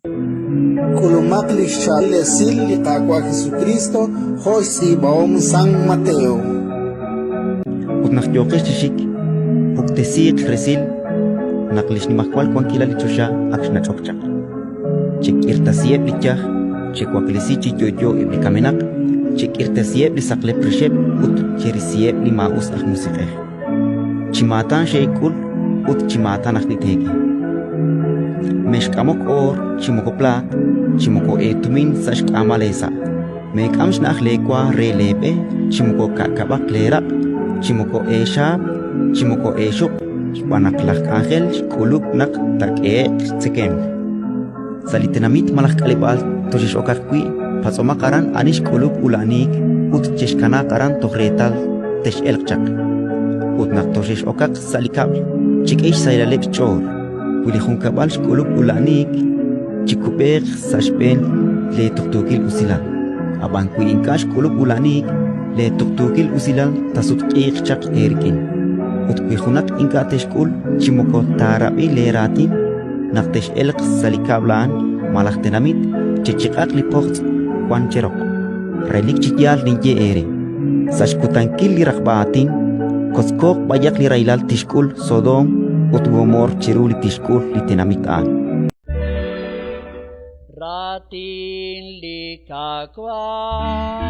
K'ulumaq li xchaab'il esil li Qaawa' Jesukriist jo' xtz'iib'ahom San Mateo. Ut naq yooqex chi xik, puktesiiq resil naq li xnimajwal wankilal li choxa ak xnach'ok chaq. Chek'irtasiheb' li yaj, chewaklesi chi yo'yo eb' li kamenaq, chek'irtasiheb' li saqlep rixeb' ut cherisiheb' li maa'us aj musiq'ej. Chi maatan xeek'ul ut chi maatan ajwi' teek'e. Mexk'amok oor chi moko plaat, chi moko eetumin sa' xk'aamal eesa'. Meek'am xna'aj leewa re leeb'e, chi moko ka'kab'aq leeraq', chi moko eexaab', chi moko eexuq', xb'aan naq laj k'anjel xk'ulub' naq taak'ehe'q xtzekemq. Sa' li tenamit malaj k'aleb'aal toxex'okaq wi', patz'omaq aran ani xk'ulub' ula'aniik ut chexkanaaq aran toj reetal tex'elq chaq. Ut naq toxex'okaq sa' li kab'l, chek'e xsahilaleb' xch'ool. Wi li junkab'al xk'ulub' ula'aniik, chikub'eeq sa' xb'een leetuqtuukil usilal. Ab'an wi ink'a' xk'ulub' ula'aniik, leetuqtuukil usilal taasutq'iiq chaq eerik'in. Ut wi junaq ink'a' texk'ul chi moko taarab'i leeraatin, naq tex'elq sa' li kab'l a'an malaj tenamit, chechiq'aq li pojtz' wank cheroq. Relik chi yaal ninye eere: sa' xkutankil li raqb'a aatin, kotzkooq b'ayaq li rahilal tixk'ul Sodoom ut Gomoor chiru li tixk'ul li tenamit a'an. Raatin li Qaawa'.